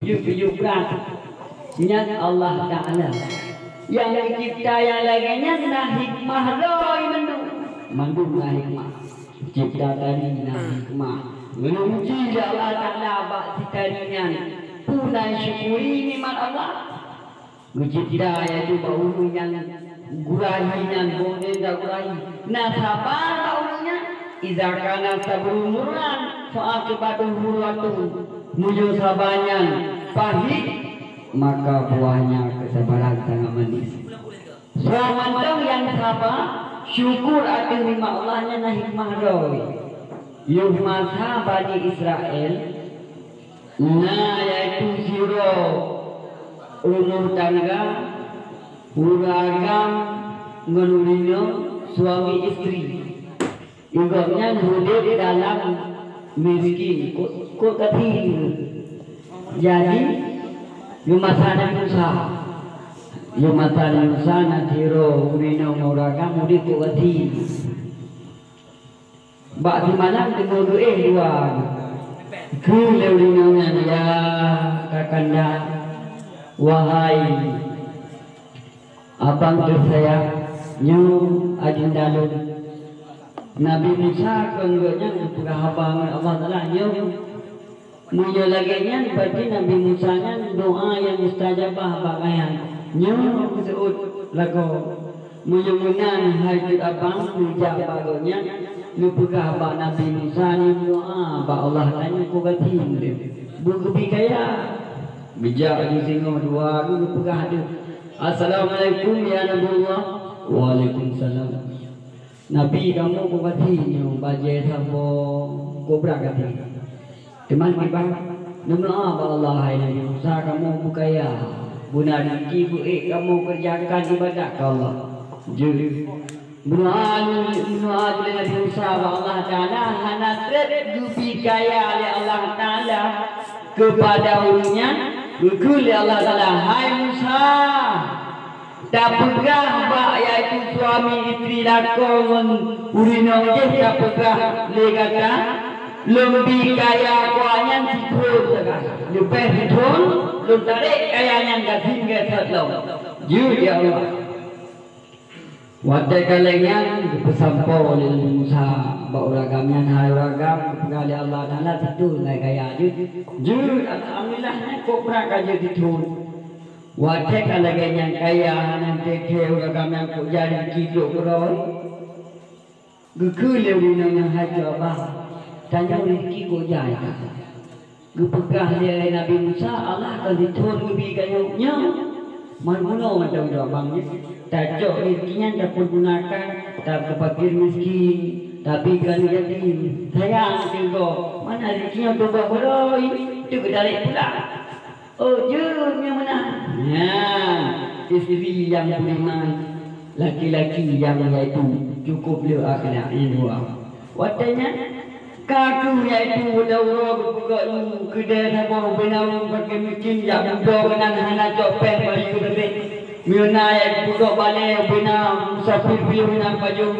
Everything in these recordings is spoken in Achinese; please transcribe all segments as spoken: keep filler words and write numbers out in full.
Yub-yub brat nyan Allah Ta'ala. Nyang geucebta nyang lagée nyan na hikmah droe mandum. Mandum na hikmah. Cebta tari na hikmah. Geuuji lé Allah Ta'ala bak si tari nyan. Peue na syukuri nikmat Allah? Geucebta, yaitu bak ureuëng nyang gurahi nyan, boh nyan gurahi. Na saba bak ureuëng nyan, "Idza kana sabru murran, fa aqibatuhu hulwatun." Meunyoe saba nyan pahit, maka buahnya kesabaran sangat manis. Soe mantong nyang saba, syukur ateueh nikmat Allah nyan na hikmah droe. Yoh masa Bani Israel, na yaitu sidroe rumoh tangga, ureuëng agam ngon ureuëng inong, suami istri. Gobnyan udeb dalam miskin, kot, kot gaki. Jadi, di masa Nabi Musa, di masa Nabi Musa na sidroe ureuëng inong ureuëng agam udeb kot gaki. Bak simalam teungoh geuéh dua. Kheun lé ureuëng inong nyan, "Ya Kakanda, wahai abang teusayang, nyoe adinda lôn." Nabi Musa kon gobnyan geupeugah haba ngon Allah Taala, nyoe. Meunyoe lagée nyan, berarti Nabi Musa nyan doa nyang mustajabah bak gobnyan. Nyoe geuseuôt lagoe. Meunyoe meunan, hai cut abang, neujak bak gobnyan, neupeugah bak Nabi Musa, neumeudoa bak Allah, tanyoe keu gaki ulée. Beugeubri kaya. Geujak laju singoh dua, geupeugah deuh, "Assalamualaikum, ya Nabi Allah." "Waalaikumsalam." Nabi, kamoe beubasie nyoe bajée saboh, kobra gaki. Teuma kiban, neumeudoa bak Allah, hai Nabi Musa, kamoe beukaya, beuna rezeki beu-ék kamoe keureujakan iébadat keu Allah. Jeuet. Meudoa, meudoa lé Nabi Musa bak Allah Taala, hana treb geubri kaya lé Allah Taala keupada ureuëng nyan, geukheun lé Allah Taala, "Hai Musa, tapeugah bak, yaitu suami istri lakoe ngon ureuëng inong jih, tapeugah lé gata, lôn bi kaya keu awaknyan sithon sagai. Leubeh sithon, lôn tarek kaya nyan gasien gét that lom." Jeuet, ya Allah. Watée ka lheueh nyan, geupeusampoe lé Nabi Musa bak ureuëng agam nyan, "Hai ureuëng agam, geupeugah lé Allah Taala sithon sagai kaya jeuet." Jeuet, alhamdulillah, nyan kobra ka jeuet sithon. Watée ka lagée nyan kaya, hana teuthée ureuëng agam nyan kok jai rezeki trok keudroe. Geukheun lé ureuëng inong nyan, "Hai cut abang, tanyoe rezeki kok jai ka?" Geupeugah lé Nabi Musa, "Allah ka sithon geubri keu nyoe." Nyoe, meunoe mantong cut abang nyoe. Tacok rezeki nyan tapeugunakan, tapeupaké miskin, tabi keu aneuk yatim. Sayang teuh gob, mana rezeki nyoe teuh gob beurôi, teuh geutarek pulang. Oh, jeuet nyang meunan. Nyan, istri nyang beriman, laki-laki nyang yaitu cukup le akhlak nyang dua. Watée nyan, ka kheueh yaitu uroe-uroe geupeugah nyoe keudeh saboh ubena ureuëng paké miskin, jak budoe keunan hana cok péng bali keu teubiet. Meunyoe na nyang peugot balée, ubena musafir piôh, ubena pajoh,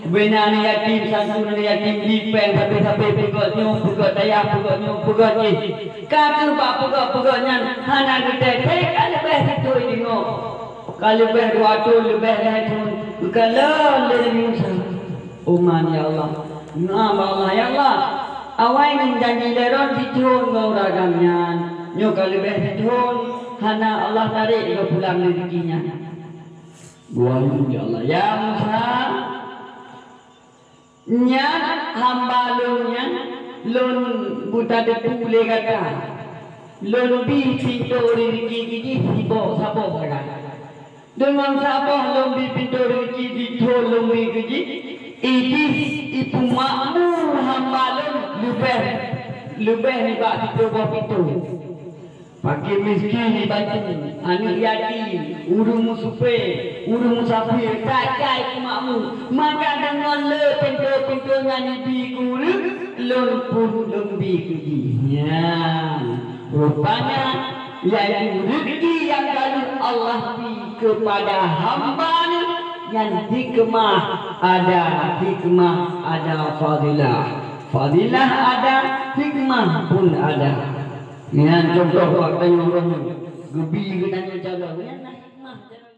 ubena aneuk yatim, santun aneuk yatim, di péng sabe-sabe, peugot nyoe, peugot dayah, peugot nyoe, peugot jih. Ka kheueh bak peugot-peugot nyan hana geuteuthée, ka leubeh sithon deungoe. Ka leubeh dua thon, leubeh lhée thon, geukalon lé Nabi Musa. Umat, ya Allah. Nyoe bak Allah, ya Allah. Awai ngon janji lé droe sithon ngon ureuëng agam nyan. Nyoe ka leubeh sithon, hana Allah tarek lé pulang rezeki nyan. Geuwahyu, ya Allah. Ya Musa, nyan hamba lôn nyan, lôn buta debu lé gata. Lôn bi pintoe rezeki keu jih siboh saboh sagai. Deungon saboh lôn bi pintoe rezeki sithon lôn bi keu jih, i jih ipeumakmu hamba lôn leubeh, leubeh nibak siploh boh pintoe. Paké miskin ibantu, aneuk yatim, ureuëng meusupée, ureuëng musafir, sagai ipeumakmu. Maka deungon le pintoe-pintoe nyan ibi keu ureuëng, lôn pun lôn bi keu jih. Nyan, rupanya, yaitu rezeki nyang ka lheueh Allah bi keupada hamba Nyan, nyan hikmah ada, hikmah ada fadilah. Fadilah ada, hikmah pun ada. Nyan contoh bak tanyoe ureueng geubi geutanyoe cara. Nyan na hikmah cara